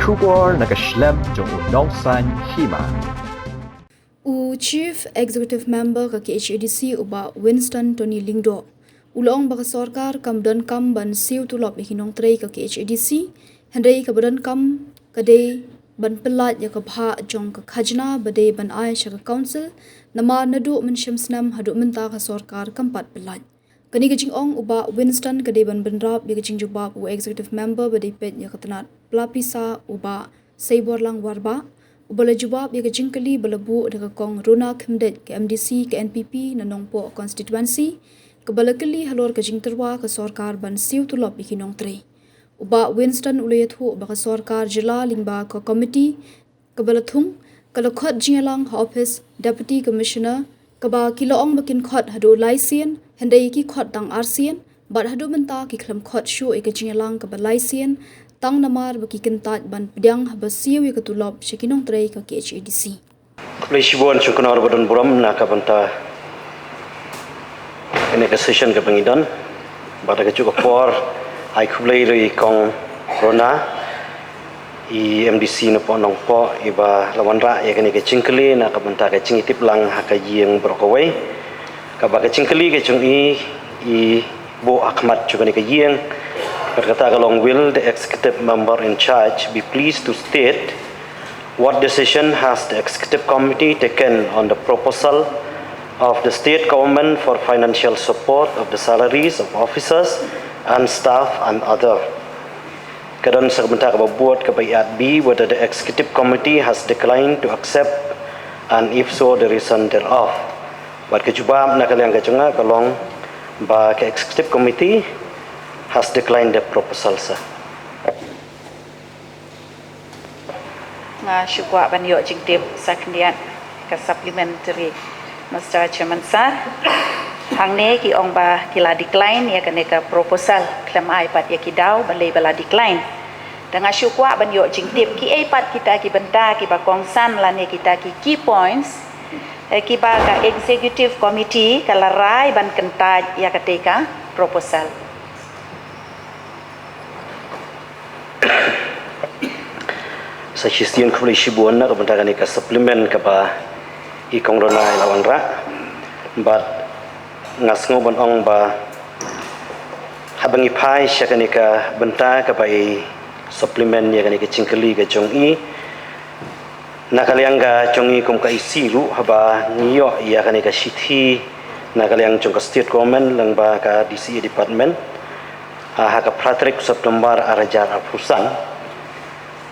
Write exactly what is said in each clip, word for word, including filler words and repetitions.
Khubor na ka shlem jong u Nongsaiñ Hima. U Chief Executive Member ka K H A D C u Bah Winston Tony Lyngdoh u la ong ba ka sorkar kam donkam ban siew tulop ïa ki nongtrei ka K H A D C, hynrei kaba donkam ka dei ban pyllait ïa ka bhah jong ka khajna ba dei ban ai sha ka council, namar naduh mynshem snem haduh mynta ka sorkar kam pat pyllait. Kane ka jingong u Bah Winston ka dei ban bynrap ïa ka jingjubab u Executive Member ba dei peit ïa ka tnat Pla-Pisa u Bah Seiborlang Warbah, uba la jubab ïa ka jingkylli ba la buh da ka Kong Rona Khymdeit, ka M D C ka N P P na Nongpoh Constituency, kaba la kylli halor ka jingtyrwa ka sorkar ban siew tulop ïa ki nongtrei. U Bah Winston u la ïathuh ba ka sorkar jylla lyngba ka komiti kaba la thung ka la khot jingïalang ha ophis Deputy Commissioner, kaba ki la ong ba kin khot haduh lai sien, hynrei ki khot tang ar sien, bad haduh mynta ki khlem khot shuh ïa ka jingïalang kaba lai sien, tang namar ba ki kyntait ban pdiang haba siew ïa ka tulop sha ki nongtrei ka K H A D C. Khublei shibun sha u Kong Rona ba don burom na ka bynta kane ka session kaba ngi don. Bad ha kajuh ka por ai khublei ruh ïa i Kong Rona, i M D C na Nongpoh, iba la wanrah ïa kane ka jingkylli na ka bynta ka jingïatiplang ha ka ïing baroh kawei. Kaba ka jingkylli ka jong i i buh ha khmat jong kane ka ïing. Bad kata ka long, will the executive member in charge be pleased to state what decision has the executive committee taken on the proposal of the state government for financial support of the salaries of officers and staff and other? Ka don sa ka bynta kaba bud kaba ïaid, be whether the executive committee has declined to accept, and if so, the reason thereof. Bad ka jubab na ka liang ka jong nga ka long ba ka executive committee has declined the proposal, sir. Nga shu kwah ban ïoh jingtip sa khyndiat ka supplementary, Mister Chairman Sir. Hangne ki ong ba ki la decline ïa kane ka proposal, khlem ai pat ïa ki daw, balei ba la decline. Te nga shu kwah ban ïoh jingtip kiei pat kita ki bynta kiba kongsan lane kita ki key points, eh, kiba ka executive committee ka la rai ban kyntait ïa katei ka proposal. Sa shisien khublei shibun na ka bynta kane ka supplement kaba i Kong Rona i la wanrah. Bad nga sngew ban ong ba haba ngi phai sha kane ka bynta kaba i supplement ïa kane ka jingkylli ka jong i, na ka liang ka jong i kum ka E C ruh, haba ngi ïoh ïa kane ka shithi na ka liang jong ka state government lyngba ka D C A department, ah, ha ka phra tarik September ar hajar arphew san,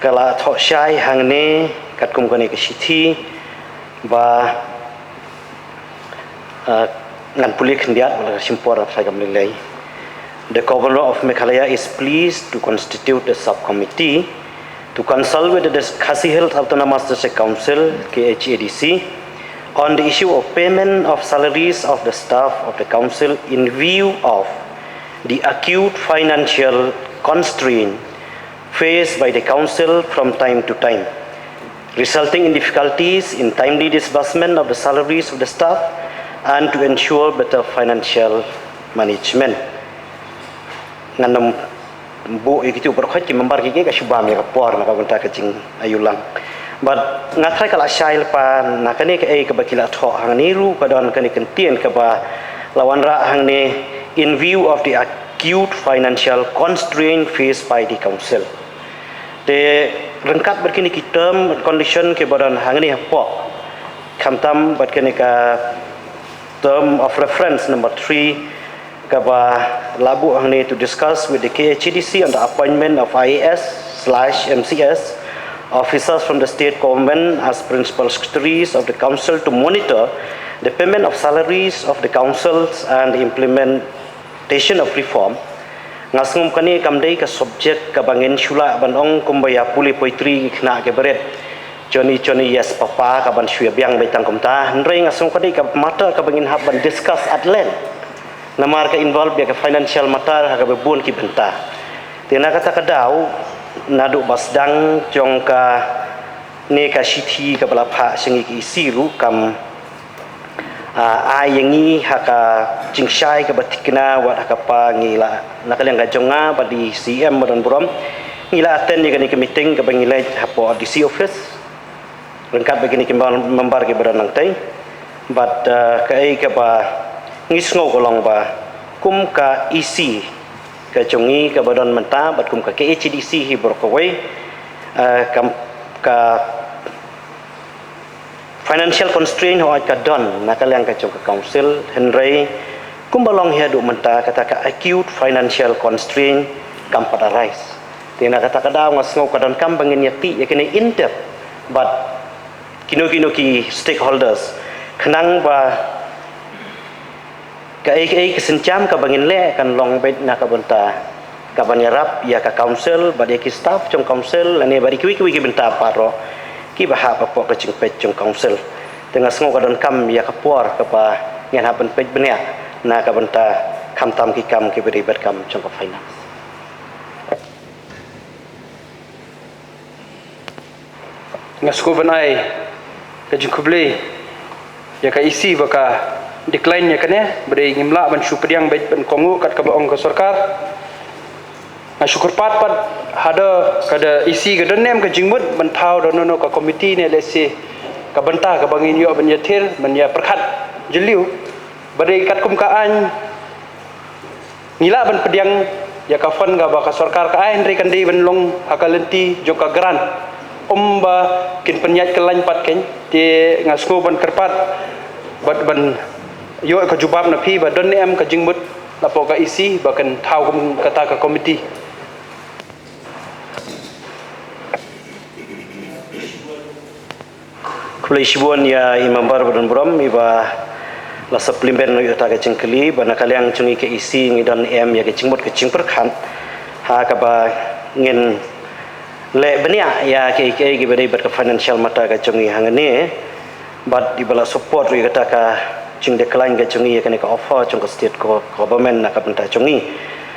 ka la thoh shai hangne katkum kane ka shithi ba, ah, ngan pule khyndiat, wat la ka shim por na ka thaw kam lei lei. The Governor of Meghalaya is pleased to constitute a subcommittee to consult with the Khasi Hills Autonomous District Council, K H A D C, on the issue of payment of salaries of the staff of the council in view of the acute financial constraint faced by the council from time to time, resulting in difficulties in timely disbursement of the salaries of the staff and to ensure better financial management. Ngan ym buh ïa kitu baroh, ki member ki, ki ka shu bam ïa ka por na ka bynta ka jingaiu lang. Bad nga tharai ka la shai lypa na kane kaei kaba ki la thoh hangne ruh, ka don kane ka kyntien kaba la wanrah hangne, in view of the acute financial constraint faced by the council. Te ryngkat bad kine ki term and condition kiba don hangne hapoh, khamtam bad kane ka term of reference number three, kaba la buh hangne, to discuss with the K H A D C on the appointment of I A S slash M C S officers from the state government as principal secretaries of the council to monitor the payment of salaries of the councils and the implementation of reform. Nga sngew kane kam dei ka subject kaba ngin shu lah ban ong kumba ïa pule poetry ki khynnah ki barit, Johnny Johnny yes papa, kaban shu ïa biang beit tang kumta. Hynrei nga sngew ka dei ka matter kaba ngin hap ban discuss at length. Namar ka involve ïa ka financial matter ha kaba bun ki bynta. Te na kata ka daw, naduh ba sdang jong kane ka shithi kaba la phah sha ngi ka E C ruh, kam, ah, ai ïa ngi ha ka jingshai kaba thikna, wat ha kaba ngi la, na ka liang ka jong nga bad i C M ba don burom, Ngi la attend ïa kane ka meeting kaba ngi leit hapoh D C office ryngkat bad kine ki member kiba don nangtei. Bad kaei kaba ngi sngew ka long ba kum ka E C ka jong ngi kaba don mynta bad kum ka K H A D C hi baroh kawei, ka financial constraint hooid ka don na ka liang ka jong ka council, hynrei kumba long hi haduh mynta kata ka acute financial constraint kam pat arise. Te na kata ka daw nga sngew ka donkam ba ngin ïateh ïa kine in depth bad kino kino ki stakeholders khnang ba kaei kaei ka synshar kaba ngin leh kan long beit na ka bynta kaban ïarap ïa ka council bad ïa ki staff jong council lane bad ïa kiwei kiwei ki bynta baroh kiba hap hapoh ka jingpeit jong council. Te nga sngew ka donkam ïa ka por kaba ngin hap ban peit bniah na ka bynta khamtam ki kam kiba dei bad kam jong ka finance. Nga sngewbha ban ai ka jingkhublei ïa ka E C ba ka decline ïa kane, ba dei ngim lah ban shu pdiang beit ban kohnguh kat kaba ong ka sorkar. Nga shu kyrpad pat haba ka da E C ka don ne em ka jingmut ban thaw da no no ka komiti ne lehse ka bynta kaba ngin ïoh ban ïathir ban ïa pyrkhat jylliew ba dei katkum ka aiñ ngi lah ban pdiang ïa ka fund kaba ka sorkar ka ai hynrei kan dei ban long ha ka lynti jong ka grant. Ym ba kin pynïaid kyllaiñ pat kein. Te nga sngew ban kyrpad bad ban ïoh ka jubab na phi ba don ne em ka jingmut napoh ka E C ba kan thaw kum kata ka komiti. Khublei shibun ïa i member ba don burom iba la supplement ïa kata ka jingkylli ba na ka liang jong ngi ka E C ngi don em ïa ka jingmut ka jingpyrkhat ha kaba ngin leh bniah ïa kaei kaei kiba dei bad ka financial matter ka jong ngi hangne bad iba la support ïa kata ka jingdecline ka jong ngi ïa kane ka offer jong ka state government na ka bynta jong ngi.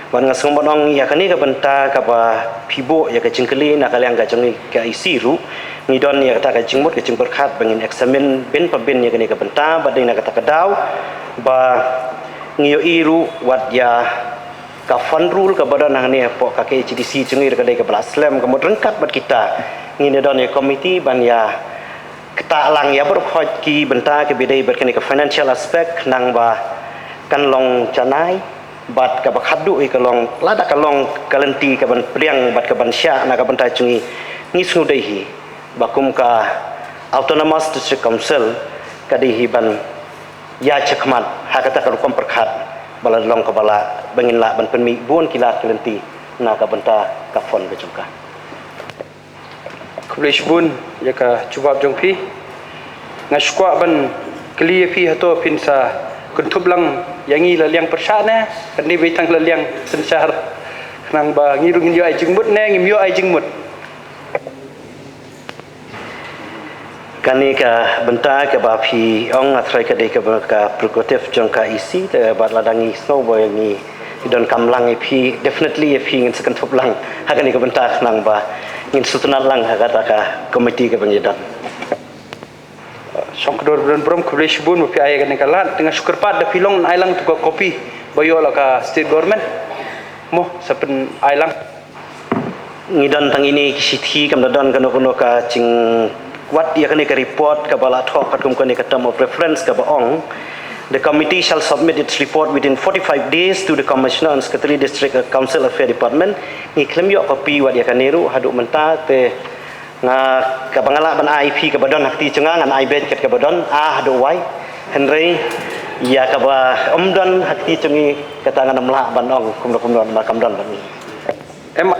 Bad nga sngewbha ban ong ïa kane ka bynta kaba phi buh ïa ka jingkylli na ka liang ka jong ngi ka E C ruh ngi don ïa kata ka jingmut ka jingpyrkhat ba ngin examine bin pa bin ïa kane ka bynta bad dei na kata ka daw ba ngi ïohi ruh wat ïa ka fund rule kaba don hangne hapoh ka K H A D C jong ngi ruh ka dei kaba la slem ka mut ryngkat bad kita ngin ïa don ïa ka komiti ban ïa ktah lang ïa baroh khoit ki bynta kiba dei bad kane ka financial aspect khnang ba kan long janai bad kaba khadduh hi ka long lada ka long ka lynti kaban pdiang bad kaban shah na ka bynta jong ngi. Ngi sngewdei hi ba kum ka Autonomous District Council ka dei hi ban ïa shakhmat ha kata ka rukom pyrkhat ba la long kaba la ba ngin lah ban pynmih bun ki lad ki lynti na ka bynta ka fund ka jong ka. Khublei shibun ïa ka jubab jong phi. Nga shu kwah ban kylli ïa phi hato phin sa kynthup lang ïa ngi la liang pyrshah ne kan dei beit tang la liang synshar khnang ba ngi ruh ngin ïoh ai jingmut ne ngim ïoh ai jingmut. Kane ka bynta kaba phi ong nga tharai ka dei kaba ka prerogative jong ka E C te bad lada ngi sngew ba ngi donkam lang ïa phi definitely ïa phi ngin sa kynthup lang ha kane ka bynta khnang ba ngin sngewtynnat lang ha kata ka komiti kaba ngi don. Shong Kdor Bren Brom khublei shibun ba phi ai kane ka lad te nga shu kyrpad da phi long ai lang tu ka kopi ba ïoh la ka state government mo sa pyn ai lang. Ngi don tang ine ki shithi kam da don kano kano ka jingwad ïa kane ka report kaba la thoh katkum kane ka term of reference kaba ong the committee shall submit its report within forty-five days to the Commissioner and Secretary District Council Affairs Department. Ngi khlem ïoh copy wat ïa kane ruh haduh mynta te nga kaba nga lah ban ai phi kaba don ha kti jong nga ngan ai beit kat kaba don a haduh wai hynrei ïa kaba ym don ha kti jong ngi kata ngan ym lah ban ong kumno kumno namar kam don bad ngi. Em.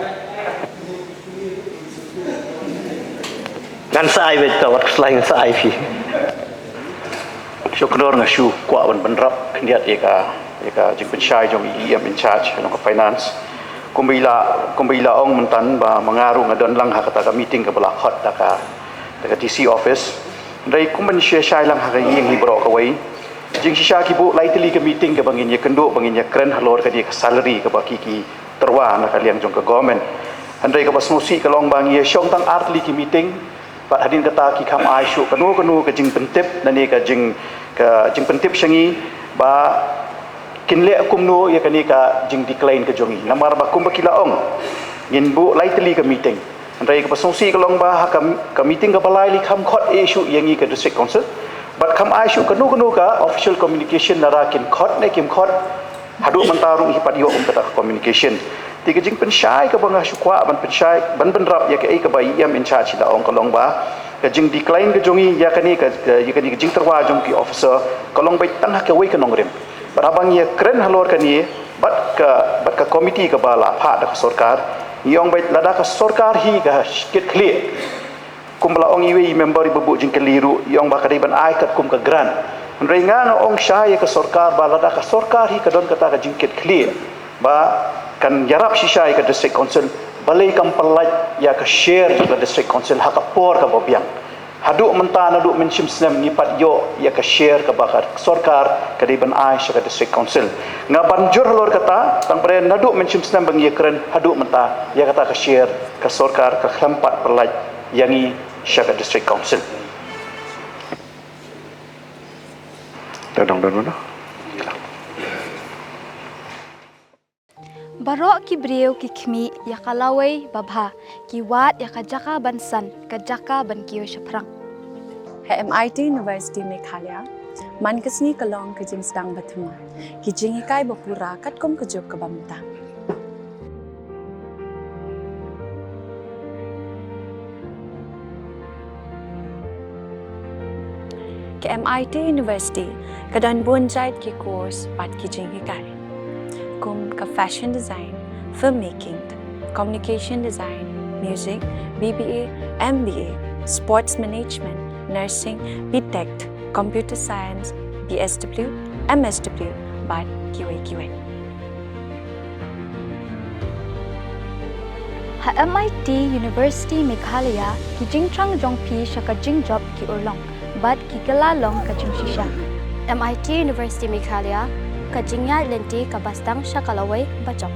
Ngan sa ai beit to wat khuslai ngan sa ai phi. Shong Kdor nga shu kwah ban bynrap khyndiat ïa ka ïa ka jingpynshai jong i E M in charge jong ka finance. Kumba i la kumba i la ong mynta ba ma nga ruh nga don lang ha kata ka meeting kaba la khot da ka da ka D C office. Hynrei kumba ngi shai lang ha ka ïing hi baroh kawei. Jingshisha ki buh lai tylli ka meeting kaba ngin ïa kynduh ba ngin ïa kren halor ka dei ka salary kaba ki ki tyrwa na ka liang jong ka government. Hynrei kaba sngewsih ka long ba ngi ïa shong tang ar tylli ki meeting bad hadien kata ki kham ai shuh kano kano ka jingpyntip nane ka jing ka jingpyntip sha ngi ba kin leh kumno ïa kane ka jingdecline ka jong ngi namar ba kumba ki la ong Ngin buh lai tylli ka meeting. Hynrei kaba sngewsih ka long ba ha ka, ka meeting kaba lai lei kam khot ei shuh ïa ngi ka District Council. Bad kam ai shuh kano kano ka official communication lada kin khot ne kim khot. Haduh mynta ruh ngi pat ïoh kum kata ka communication. Te ka jingpynshai kaba nga shu kwah ban pynshai, ban bynrap ïa kaei kaba i em in charge i da ong ka long ba ka jingdecline ka jong i ïa kane ka, ka, ïa kane ka jingtyrwa jong ki officer ka long beit tang ha kawei ka nongrim. Bad haba ngi ïakren halor kane bad ka, bad ka committee kaba la phah da ka sorkar, ngi ong beit lada ka sorkar hi ka kit khlieh. Kumba la ong iwei i member iba buh jingkylli ruh, i ong ba ka dei ban ai katkum ka grant. Hynrei nga nga ong shai ïa ka sorkar ba lada ka sorkar hi ka don kata ka jingkit khlieh ba kan ïarap shisha ïa ka District Council, balei kam pynlait ïa ka share jong ka District Council ha ka por kaba biang. Haduh mynta naduh mynshim snem ngi pat ïoh ïa ka share kaba ka sorkar ka dei ban ai sha ka District Council. Nga ban jur halor kata, tang ba naduh mynshim snem ba ngi ïakren haduh mynta ïa kata ka share ka sorkar ka khlem pat pynlait ïa ngi sha ka District Council. Dang dang dang dang. Baroh ki briew ki khmih ïa ka lawei babha, ki wad ïa ka jaka ban san, ka jaka ban kiew shaphrang. Ha M I T University Meghalaya, man ka sngi ka long ka jingsdang ba thymmai, ki jinghikai ba pura katkum ka juk kaba mynta. Ka M I T University ka don bun jait ki course bad ki jinghikai, kum ka fashion design, filmmaking, communication design, music, B B A, M B A, sports management, nursing, B Tech, computer science, B S W, M S W, bad kiwei kiwei. Ha M I T University Meghalaya, ki jingthrang jong phi sha ka jingjop ki urlong bad ki kylla long ka jingshisha. M I T University Meghalaya, ka jingïaid lynti kaba sdang sha ka lawei bajop.